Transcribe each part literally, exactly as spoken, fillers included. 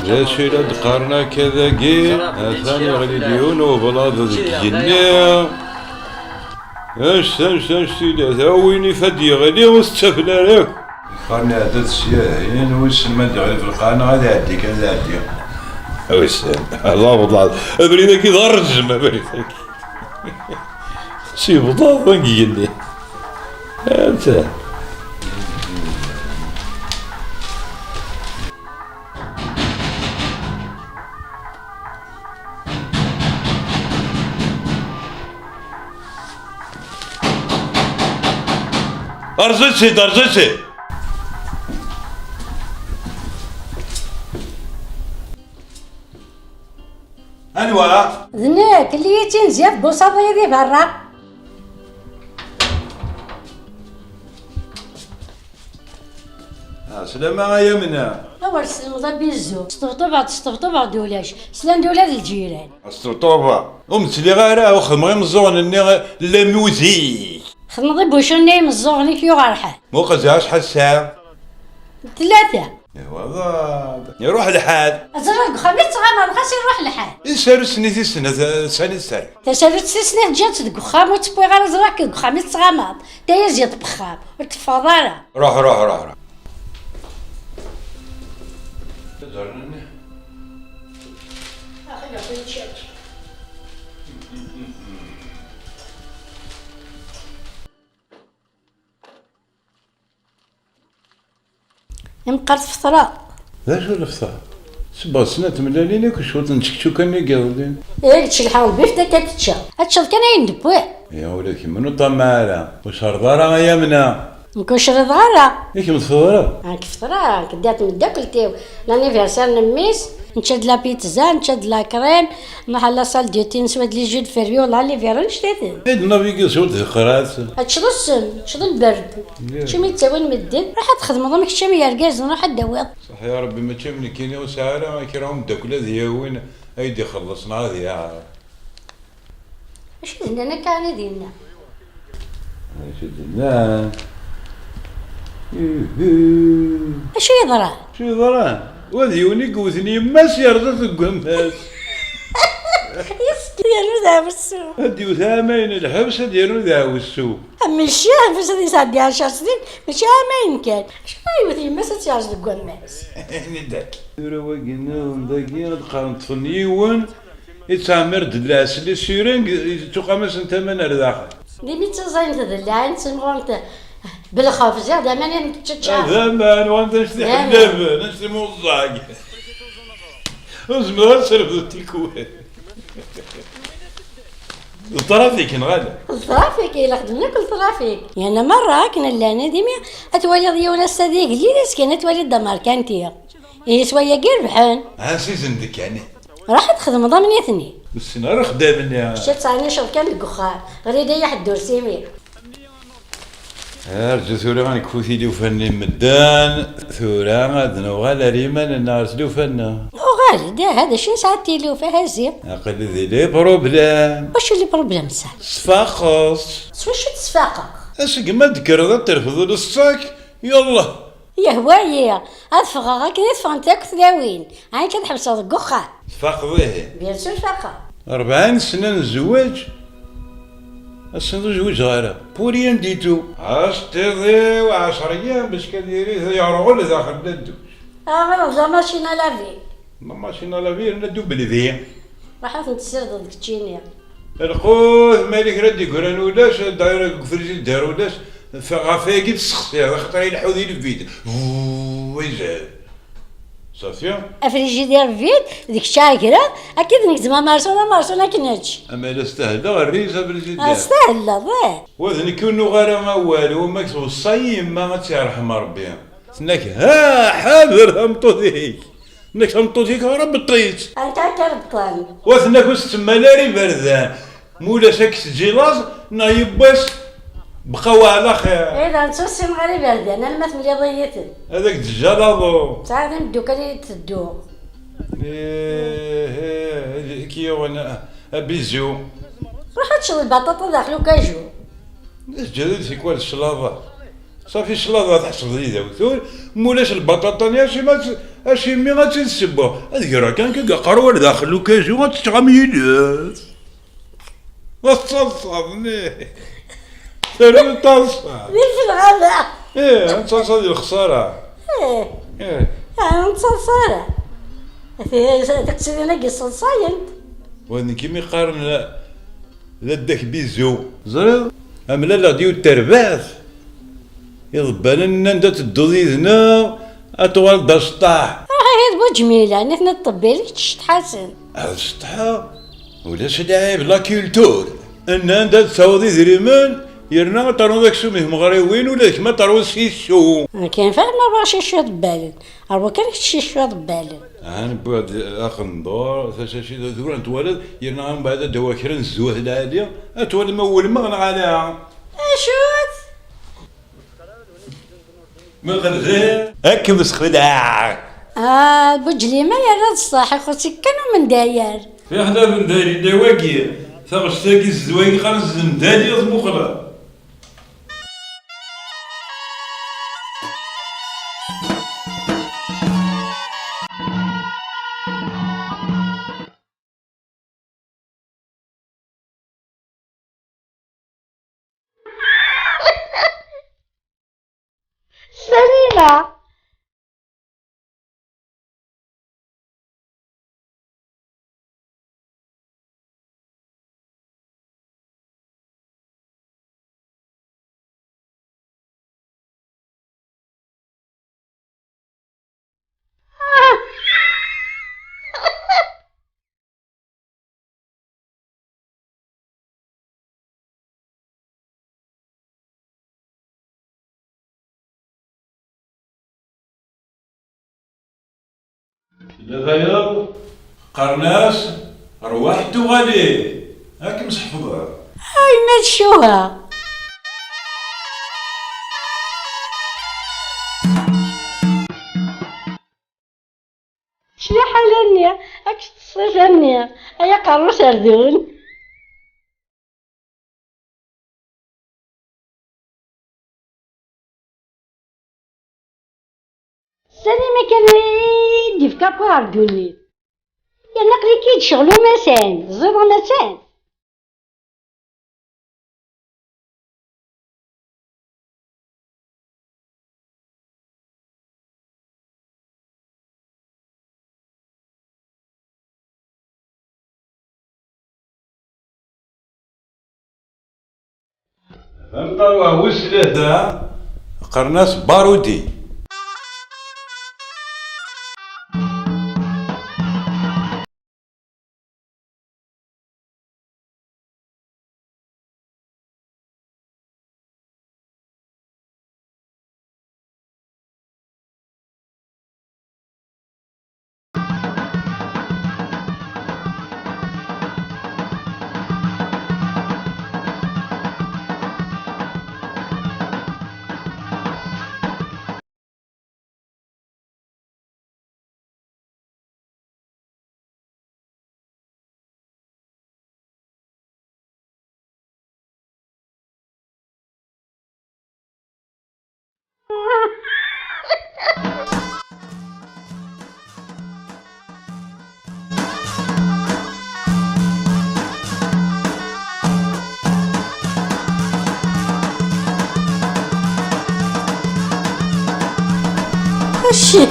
D acu i la d-qqaren akka dagi? Atan yeɣli-d yiwen ublaḍ deg igenni. Acu, acu, acu tili? Ata win ifad yeɣli ur s-ttafel ara akk. Qqaren iɛedda-d sya, hin wissen ma d-yeɣli f lqaɛa neɣ ad iɛeddi kan, ad iɛeddi. Wissen. D ablaḍ. Abrid-agi d arrezm, abrid-agi. S iblaḍ deg igenni. Ata. Rẓiɣ-tt-id, rẓiɣ-tt-id. Anwa? D nekk, lliɣ-tt-in ziɣ tbuṣaḍ-iyi di berra. Ah, slama a Yamna. Awer teslemḍ a Bizzu. Sṭebṭubeɣ-d, sṭebṭubeɣ-d ulac. Slan-d ula d lǧiran. Sṭebṭubeɣ. Ur m-ttliɣ ara, ur xedmeɣ imeẓẓuɣen-nni la musique. Xedmeḍ ibucen-nni imeẓẓuɣen i k-yuɣ rrḥan. Muqel ziɣ acḥal sɛiɣ. Tlata. Iwaḍ. Iruḥ lḥal. Ẓriɣ deg uxxam i tettɣamaḍ, xas iruḥ lḥal. Isarut-nni tis snat, sani tserreḥ? Tasarut tis snat ǧǧiɣ-tt deg uxxam, ur tt-wwiɣ ara, ẓriɣ-k deg uxxam i tettɣamaḍ. Tayazyaḍ n uxxam, ur teffɣeḍ ara. Ruḥ, ruḥ, ruḥ, ruḥ. Imqar tfeṭra. D acu lefṭer? Sebbeɣ snat tmellalin akk cwiṭ n tčekčuka-nni n yiḍelli. Eh, ad tcelḥeɣ lbif takka tečča. Ad teččeḍ kan ayen d-wwiɣ. Ya ula d kemm ur ṭṭamaɛ ara. Ur cerḍ ara a Yamna. Nekk ur criḍeɣ ara. I kemm tfeḍreḍ? Nekk feḍreɣ, nekk ddiɣ d tmeddakelt-iw. L'anniversaire n mmi-s, nečča-d la pizza, nečča-d la crème, nruḥ à la salle de thé, neswa-d les jus de fruits, la levure, annect-iten. I d-nnabigiḍ cwiṭ di qrat. Ad teččeḍ ssem, teččeḍ lberd. Keččini i d-ttawin medden, ruḥ ad txedmeḍ am keččini yergazen, ruḥ ad d-tawiḍ. Ṣaḥ ya Rebbi, mačči am nekkini ur sɛiɣ ara kra umeddakel ad yawin, ad yi-d-ixelleṣ neɣ ad yaɛer. Acu i d-nnan akka i dinna? Acu i d-nnan? Ihi. Acu yeḍran? Acu yeḍran? Wa d yiwen i yewten yemma-s yerẓa-t deg wammas. Yes, yernu d aɛwessu. Ad d-iwet aɛamayen n lḥebs, ad yernu d aɛwessu. Mačči aɛwessu ad yesɛeddi ɛecṛa snin, mačči aɛamayen kan. Acu ara yewwet yemma-s ad tt-yerẓ deg wammas? Ini-d akka. Tura wagi nniḍen dagi ad qqaren ṭṭfen yiwen. Yettɛemmir-d lɛesel i ssireng, yettuqam-asen tama n ar daxel. D imi ttaẓayent d lɛin, ttimɣurent belxef, ziɣ d aman i neččečča. D aman, wanta annect iḥellaben, annect imuẓẓag. Ur zmireɣ ad srefdeɣ tikwal. D trafik, neɣ ala? D trafik, i la xedmen akk d trafik. Yerna merra akken llan, ad imi ad twaliḍ yiwen ass-a d igellil, azekka ad twaliḍ d amerkanti. Ihi s wayagi rebḥen. Ɛzizen deg kani. Ruḥ ad txedmeḍ am nitni. Ur ssineɣ ara axeddam-nni. Kečč ad teɛniceḍ kan deg uxxam. Ɣlid ay aḥeddurs imi. Arǧu tura ad nekfu tilufa-nni n medden, tura ad nuɣal ar yiman-nneɣ ar tlufa-nneɣ. Uɣal-d, aha, d acu nesɛa d tilufa, hazi? Aql-i di les problèmes. Wacu les problèmes sa? Sfaqeɣ. S wacu tesfaqeḍ? Asegmi ad d-tekkreḍ ad terfed ula s ṣṣak, yallah. Yehwa-yi, ad ffɣeɣ akken i ffɣent akk tlawin, ɛni kan tḥebseɣ deg uxxam? Tfaqeḍ ihi? Bien sûr faqeɣ. Rebɛin sna n zzwaǧ, ass-n ur zwiǧeɣ ara. Pour rien du tout. Aceṭṭiḍ-iw ɛecṛ ayyam bac kan yiri yerɣel daxel n ddus. Aɣ-, la machine à laver. La machine à laver yerna double V. Ruḥ ad ten-tessirdeḍ deg ččini. Lqut, ma yella kra d-yeggran ulac, dayra deg ufrijider ulac, f-, ɣef wayagi tessexsiḍ, axaṭer ileḥḥu di lbid. Vuuu, izad. Safi? Afrijider vide, d kečč ara greɣ, akka d nekzem amarsun, amarsun ad k-nečč. Ama la stahleɣ, rriz afrijider. Ah, stahleḍ, eh. Wa d nekk ur nuɣ ara awal, wamma tweṣṣa-yi yemma ad tt-yerḥem Rebbi. Tenna-k, ha, ḥader tameṭṭut-ik. Tenna-k tameṭṭut-ik ara beṭṭitt. Anta akka rebṭen? Wa tenna-k ur s-ttemmal ara iberdan. Mulac ad k-teǧǧi laẓ, neɣ yiwwas bqaw ɛla xir. Eh, d ur ssineɣ ara iberdan, alma temliḍ-iyi-ten. Ad ak-d-ǧǧeɣ laḍu. Tesɛiḍ imeddukal i d-tedduɣ. Ih, ih, ad k-yawen a, a bizu. Ruḥ ad teččeḍ lbaṭaṭa daxel ukaju. Teǧǧiḍ-d tikwal cclaḍa. Ṣafi cclaḍa tḥesbeḍ yid-i awtul, mulac lbaṭaṭa-nni acimi ad tt-, acimi ad tt-id-ssewweɣ? Ad greɣ kan kag aqerwal daxel ukaju ad teččeɣ am yiles. D taḍsa-nni. Terwi d taḍsa. Di lfenɣala. Ih, d taḍsa di lexsara. Ih. Ih. Ah, ur nettaḍsa ara. Ti-, tiqsiḍin-agi sseḍsayent. Wa d nekk imi qqaren la, la ddak bizu. Ẓriɣ, amlaleɣ-d yiwet terbaɛt. Iḍebbalen nnan-d ad tedduḍ yid-neɣ, ad tuɣaleḍ d aceṭṭaḥ. Ruḥ ihi d bu ǧmila, nitni d ṭṭebbil, kečč ceṭṭḥ-asen. Ad ceṭṭḥeɣ? Ulac lɛib, la culture. Nnan-d ad taweḍ idrimen, yerna ad ternuḍ aksum i tmeɣriwin, ula d kemm ad terwuḍ cicu. Nekk yenfeɛ ma bɣiɣ cicu iḍebbalen. Rwu kan kečč cicu iḍebbalen. Ha, newwi-d aqendur, tacacit, tura n twaliḍ, yerna mbeɛd ad d-awiɣ kra n zzwat lɛali, ad twalim ma wulmeɣ neɣ ala. Acu-t? Muqel da. Ad kem-sxelɛeɣ. Ah, Buǧlima yerra-d ṣṣeḥ, ixuṣ-ik kan umendayer. Fiḥel abendayer yella wagi, taɣect-agi zedwa-yi qqaren zendali, ad tmuqleḍ. Salima. Tella tayeḍ, qqaren-as, rwaḥ tuɣalin, ad kem-sḥefḍeɣ. Ay, ma d ccuha! Cliḥ ala-nni, ad k-teṭṭṣiḍ a-nni, ay aqerru-s ardun. Sani ma kan i d-yefka akk ar ddunit. Yerna aql-ik-id ccɣel umassan, ẓid amassan. Amṭawa wis tlata, qqaren-as Barudi. Acci.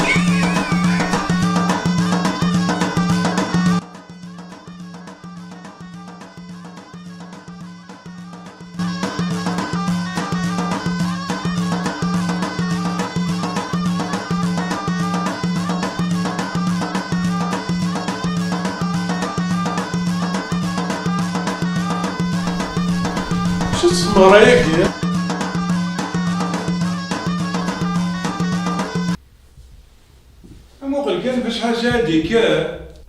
Acu d tmeɣra-agi? Amuqel kan bac ḥaca ad d-yekker.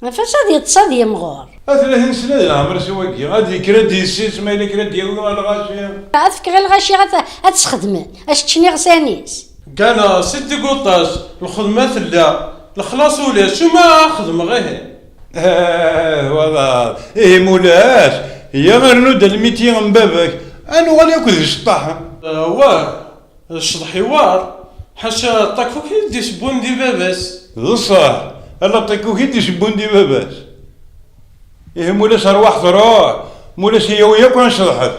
Ɣef acu ad yeṭṭes ad yemɣur? Atlatin sna di leɛmer-is wagi, ad yekker ad d-yessis, ma yella kra ad d-yawi ɣer lɣaci. Ad fkeɣ i lɣaci ad, ad t-sxedmen, ad s-ččen iɣsan-is. Gana, si deg uṭas, lxedma tella, lexlaṣ ulac, uma xedmeɣ ihi. Ah, wala, ihi mulac, ya rnu-d almiti n baba-k, ad nuɣal akk d iceṭṭaḥen. Ah, wah. Ccḍeḥ iwar, ḥaca ṭakuk i d-isewwun di baba-s. D ṣṣeḥ, ala ṭakuk i d-isewwun di baba-s. Ihi mulac rwaḥ truḥ, mulac iyawi yakk ad nceḍḥet.